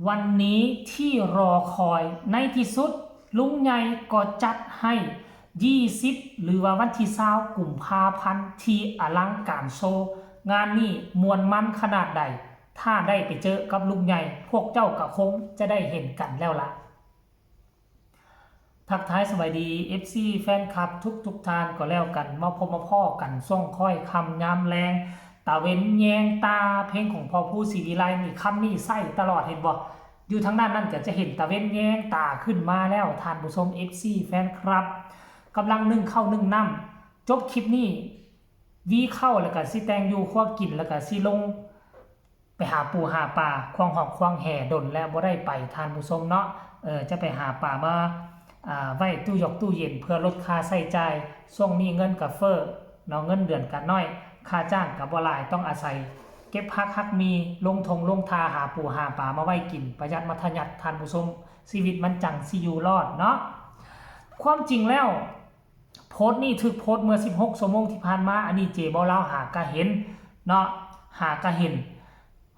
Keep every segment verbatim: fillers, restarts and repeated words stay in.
วันนี้ที่รอคอยในที่สุดลุงใหญ่ก็จัดให้ยี่สิบหรือว่าวันที่ซาวกุมภาพันธ์ที่อลังการโชว์งานนี้ม่วนมันขนาดใด ถ้าได้ไปเจอกับลุงใหญ่พวกเจ้าก็คงจะได้เห็นกันแล้วละ ทักทายสวัสดี เอฟซี แฟนคลับทุกทุกท่านก็แล้วกันมาพบมาพ้อกันช่วงค่อยค่ำยามแลงตาเว็นแยงตาเพลงของพ่อผู้ศรีวิไลนี่คำนี้ใส่ตลอดเห็นบ่อยู่ทางด้านนั้นก็จะเห็นตาเว็นแยงตาขึ้นมาแล้วท่านผู้ชม เอฟซี แฟนคลับกำลังนึ่งข้าวนึ่งน้ำจบคลิปนี้วีเข้าแล้วก็สิแต่งอยู่ครัวกินแล้วก็สิลง ไปหาปูหาปลาควงหอกควงแหดนแล้วบ่ได้ไปท่านผู้ชมเนาะเออจะไปหาปลามาอ่าไว้ตู้ยกตู้เย็นเพื่อลดค่าใช้จ่ายช่วงนี้เงินก็เฟ้อเนาะเงินเดือนก็น้อยค่าจ้างก็บ่หลายต้องอาศัยเก็บผักหักมีลงทงลงทาหาปูหาปลามาไว้กินประหยัดมัธยัสถ์ท่านผู้ชมชีวิตมันจั่งสิอยู่รอดเนาะความจริงแล้ว โพสต์นี้ถูกโพสต์เมื่อสิบหกชั่วโมงที่ผ่านมาอันนี้เจเบาลาวหากะเห็นเนาะหากะเห็น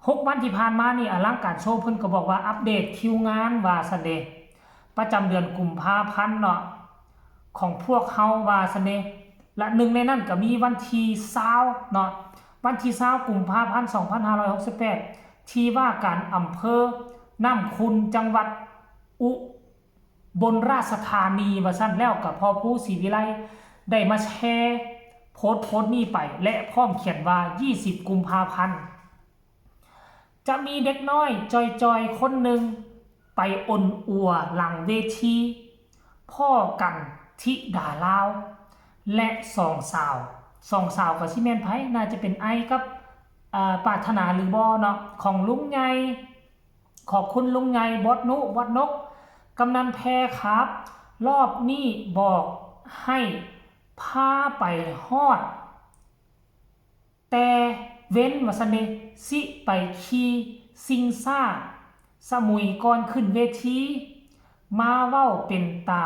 หกวันที่ผ่านมานี่อลังการโชว์เพิ่นก็บอกว่าอัปเดตคิวงานว่าซั่นเด้ประจำเดือนกุมภาพันธ์เนาะของพวกเฮาว่าซั่นเด้และหนึ่งในนั้นก็มีวันที่ซาวเนาะวันที่ซาวกุมภาพันธ์สองพันห้าร้อยหกสิบแปดที่ว่าการอำเภอน้ำขุ่นจังหวัดอุ บลราชธานีว่าซั่นแล้วก็พ่อผู้ศรีวิไลได้มาแชร์โพสต์โพสต์นี้ไปและพร้อมเขียนว่ายี่สิบกุมภาพันธ์จะมีเด็กน้อยจอยๆคนหนึ่งไปอ่อนอัวหลังเวทีพ้อกันธิดาลาวและสองสาวสองสาวก็สิแม่นไผน่าจะเป็นไอกับอ่าปรารถนาหรือบ่เนาะของลุงใหญ่ ขอบคุณลุงใหญ่บอสนุบอสนกกำนันแพรครับ รอบนี้บอกให้พาไปฮอด แต่เว้นว่าซั่นเด้สิไปขี่ซิงซ่าสมุยก่อนขึ้นเวที มาเว้าเป็นตา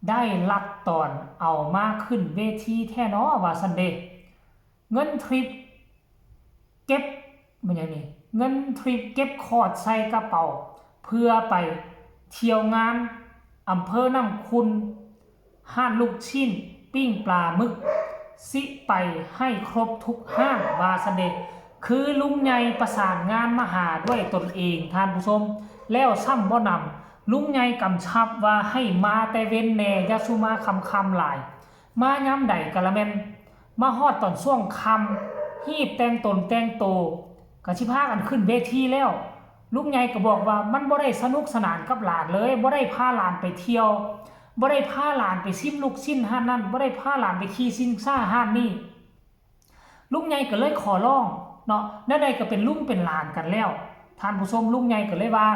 ได้ลัดตอนเอามาขึ้นเวทีแท้น้อว่าซั่นเด้ เงินทริปเก็บมันอย่างนี้เงินทริปเก็บคอดใส่กระเป๋า เพื่อไปเที่ยวงานอำเภอน้ำขุ่นห้านลูกชิ้นปิ้งปลาหมึกสิไปให้ครบทุกห้านว่าซั่นเด้คือลุงใหญ่ประสานงานมาหาด้วยตนเองท่านผู้ชม แล้วซ้ำบ่นำลุงใหญ่กำชับว่าให้มาแต่เว้นแน่อย่าสู่มาค่ำๆหลาย มายามใดกะละแม่น มาฮอดตอนช่วงค่ำ ฮีบแต่งตนแต่งโต กะสิพากันขึ้นเวทีแล้ว ลุงใหญ่ก็บอกว่ามันบ่ได้สนุกสนานกับหลานเลย บ่ได้พาหลานไปเที่ยว บ่ได้พาหลานไปซิมลูกชิ้นห้านนั่น บ่ได้พาหลานไปขี่ซิงซ่าห้านนี่ ลุงใหญ่ก็เลยขอร้องเนาะ แนวใดก็เป็นลุงเป็นหลานกันแล้ว ท่านผู้ชมลุงใหญ่ก็เลยว่า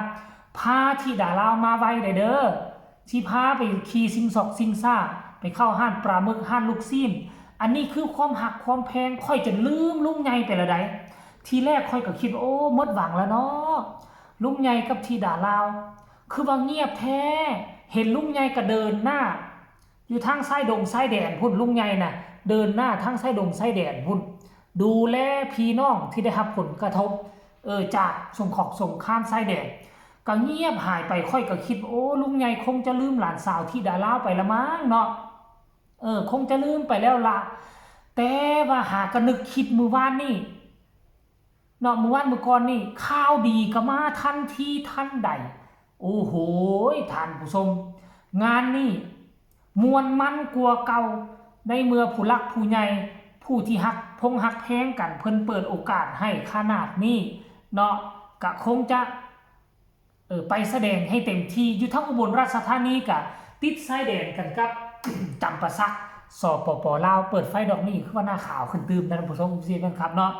พาธิดาลาวมาไวได้เด้อ สิพาไปขี่ซิงซอกซิงซ่า ไปเข้าห้านปลาหมึกห้านลูกชิ้น อันนี้คือความฮักความแพง ข้อยจนลืมลุงใหญ่ไปแล้วใด ทีแรกข้อยก็คิดว่าโอ้หมดหวังแล้วเนาะ ลุงใหญ่กับธิดาลาว คือว่าเงียบแท้ เห็นลุงใหญ่ก็เดินหน้า อยู่ทางชายดงชายแดนพุ้นลุงใหญ่น่ะ เดินหน้าทางชายดงชายแดนพุ้น ดูแลพี่น้องที่ได้รับผลกระทบ เออ จากสงครามสงครามชายแดน ก็เงียบหายไป ข้อยก็คิดว่าโอ้ลุงใหญ่คงจะลืมหลานสาวธิดาลาวไปละมั้งเนาะ เออ คงจะลืมไปแล้วละ แต่ว่าหากะนึกคิดมื้อวานนี่ เนาะมื้อวานมื้อก่อนนี่ ข่าวดีก็มาทันทีทันใด โอ้โหย ท่านผู้ชม งานนี่ม่วนมันกว่าเก่า ในเมื่อผู้หลักผู้ใหญ่ ผู้ที่ฮักพงฮักแพงกัน เพิ่นเปิดโอกาสให้ขนาดนี้ เนาะ ก็คงจะ เออ ไปแสดงให้เต็มที่ อยู่ทางอุบลราชธานีกะติดชายแดนกันกับ จำปาสัก สปป ลาว เปิดไฟดอกนี้คือว่าหน้าขาวขึ้นตื่มนะท่านผู้ชม เอฟซี แฟนคลับเนาะ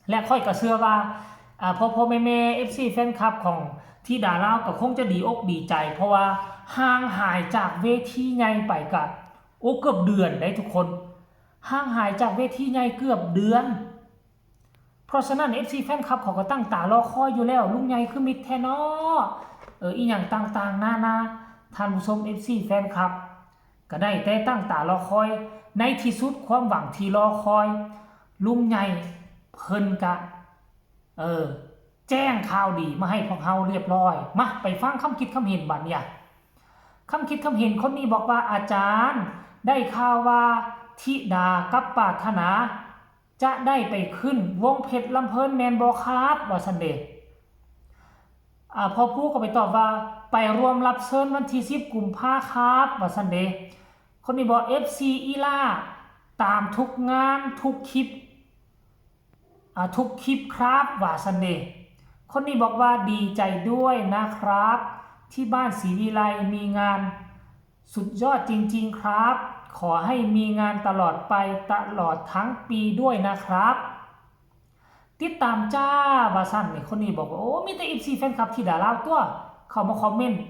และข้อยก็เชื่อว่า อ่า พ่อพ่อแม่แม่ เอฟซี แฟนคลับของธิดาลาวก็คงจะดีอกดีใจ เพราะว่าห่างหายจากเวทีใหญ่ไปกะ โอ้ เกือบเดือนได้ทุกคน ห่างหายจากเวทีใหญ่เกือบเดือน เพราะฉะนั้น เอฟซี แฟนคลับเขาก็ตั้งตารอคอยอยู่แล้ว ลุงใหญ่คือมิตรแท้เนาะ เออ อีหยังต่างๆ นานา ท่านผู้ชม เอฟซี แฟนคลับ ก็ได้แต่ตั้งตารอคอย ในที่สุดความหวังที่รอคอย ลุงใหญ่เพิ่นกะ เออ แจ้งข่าวดีมาให้พวกเฮาเรียบร้อย มา ไปฟังคำคิดคำเห็นบัดเนี่ย คำคิดคำเห็นคนนี้บอกว่า อาจารย์ ได้ข่าวว่าธิดากับปรารถนา จะได้ไปขึ้นวงเพชรลำเพลินแม่นบ่ครับ ว่าซั่นเด้ อ่า พ่อผู้ก็ไปตอบว่า ไปร่วมรับเชิญวันที่สิบกุมภาครับ ว่าซั่นเด้ คนนี้บอก เอฟซี อีหล่า ตามทุกงานทุกคลิป อ่า ทุกคลิปครับ ว่าซั่นเด้ คนนี้บอกว่า ดีใจด้วยนะครับ ที่บ้านศรีวิไลมีงาน สุดยอดจริงๆครับ ขอให้มีงานตลอดไป ตลอดทั้งปีด้วยนะครับ ติดตามจ้า ว่าซั่นนี่ คนนี้บอกว่า โอ้ มีแต่ เอฟซี แฟนคลับธิดาลาวตัว เข้ามาคอมเมนต์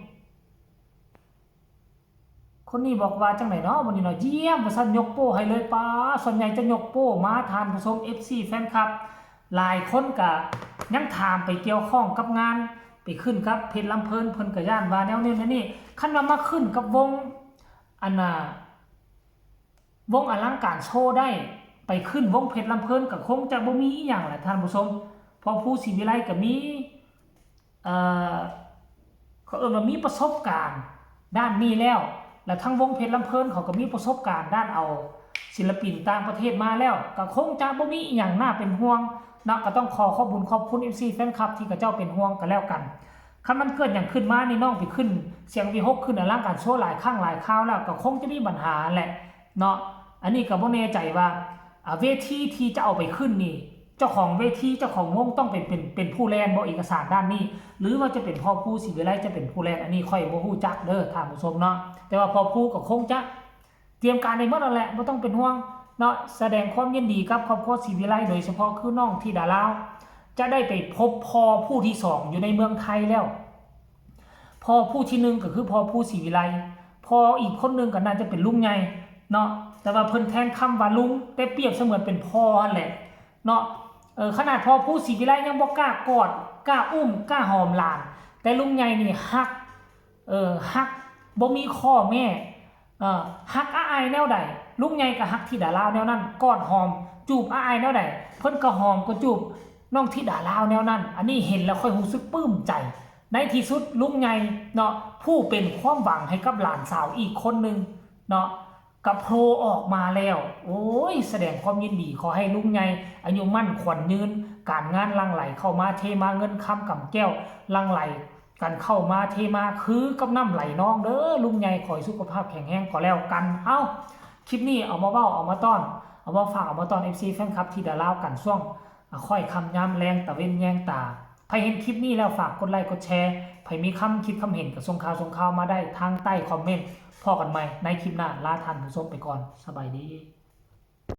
คนนี้บอกว่าจังได๋เนาะ วันนี้เนาะ เยี่ยม ว่าซั่น ยกโป้ให้เลย ป๊า ส่วนใหญ่จะยกโป้มา ท่านผู้ชม เอฟซี แฟนคลับ หลายคนก็ยังถามไปเกี่ยวข้องกับงาน ไปขึ้นกับเพชรลำเพลิน เพิ่นก็ย้านว่าแนวนี้แนวนี้ คันว่ามาขึ้นกับวง อันน่ะ วงอลังการโชว์ได้ ไปขึ้นวงเพชรลำเพลินก็คงจะบ่มีอีหยังแหละท่านผู้ชม เพราะผู้ศรีวิไลก็มี เอ่อ เขาเอิ้นว่ามีประสบการณ์ด้านนี้แล้ว และทั้งวงเพชรลำเพลินเขาก็มีประสบการณ์ด้านเอาศิลปินต่างประเทศมาแล้ว ก็คงจะบ่มีอีหยังน่าเป็นห่วงเนาะ ก็ต้องขอขอบบุญขอบคุณ เอฟซี แฟนคลับ ที่เขาเจ้าเป็นห่วงกันแล้วกัน คันมันเกิดหยังขึ้นมานี่ น้องไปขึ้นเสียงวีหก ขึ้นอลังการโชว์หลายครั้งหลายคราวแล้ว ก็คงจะมีปัญหาแหละเนาะ อันนี้ก็บ่แน่ใจว่า อ่า เวทีที่จะเอาไปขึ้นนี่ เจ้าของเวทีเจ้าของวงต้องเป็น เป็น เป็นผู้แล่นบ่ เอกสารด้านนี้ หรือว่าจะเป็นพ่อผู้ศรีวิไลจะเป็นผู้แล่น อันนี้ข้อยบ่ฮู้จักเด้อท่านผู้ชมเนาะ แต่ว่าพ่อผู้ก็คงจะเตรียมการได้หมดแล้วแหละ บ่ต้องเป็นห่วงเนาะ แสดงความยินดีกับครอบครัวศรีวิไล โดยเฉพาะคือน้องธิดาลาว จะได้ไปพบพ่อผู้ที่สองอยู่ในเมืองไทยแล้ว พ่อผู้ที่หนึ่งก็คือพ่อผู้ศรีวิไล พ่ออีกคนหนึ่งก็น่าจะเป็นลุงใหญ่เนาะ แต่ว่าเพิ่นแทนคำว่าลุง แต่เปรียบเสมือนเป็นพ่อนั่นแหละเนาะ เออ ขนาดพ่อผู้ศรีวิไลยังบ่กล้ากอด กล้าอุ้ม กล้าหอมหลาน แต่ลุงใหญ่นี่ฮัก เออ ฮัก บ่มีข้อแม้ เออ ฮักอ้ายแนวใด ลุงใหญ่ก็ฮักธิดาลาวแนวนั้น กอดหอม จูบอ้ายแนวใด เพิ่นก็หอมก็จูบน้องธิดาลาวแนวนั้น อันนี้เห็นแล้วข้อยรู้สึกปลื้มใจ ในที่สุดลุงใหญ่เนาะ ผู้เป็นความหวังให้กับหลานสาวอีกคนหนึ่งเนาะ ก็โผล่ออกมาแล้ว โอ้ย แสดงความยินดี ขอให้ลุงใหญ่อายุมั่นขวัญยืน การงานหลั่งไหลเข้ามาเทมา เงินคำกำแก้วหลั่งไหลกันเข้ามาเทมา คือกับน้ำไหลนองเด้อ ลุงใหญ่ขอให้สุขภาพแข็งแรงก็แล้วกัน เอ้า คลิปนี้เอามาเว้า เอามาต้อน เอามาฝาก เอามาต้อน เอฟซี แฟนคลับธิดาลาวกันช่วง อ่ะ ค่อยค่ำยามแลงตะเว็นแยงตา ไผเห็นคลิปนี้แล้วฝากกดไลค์กดแชร์ ไผมีคำคิดคำเห็นก็ส่งข่าวส่งข่าวมาได้ทางใต้คอมเมนต์ พ้อกันใหม่ในคลิปหน้า ลาท่านผู้ชมไปก่อน สบายดี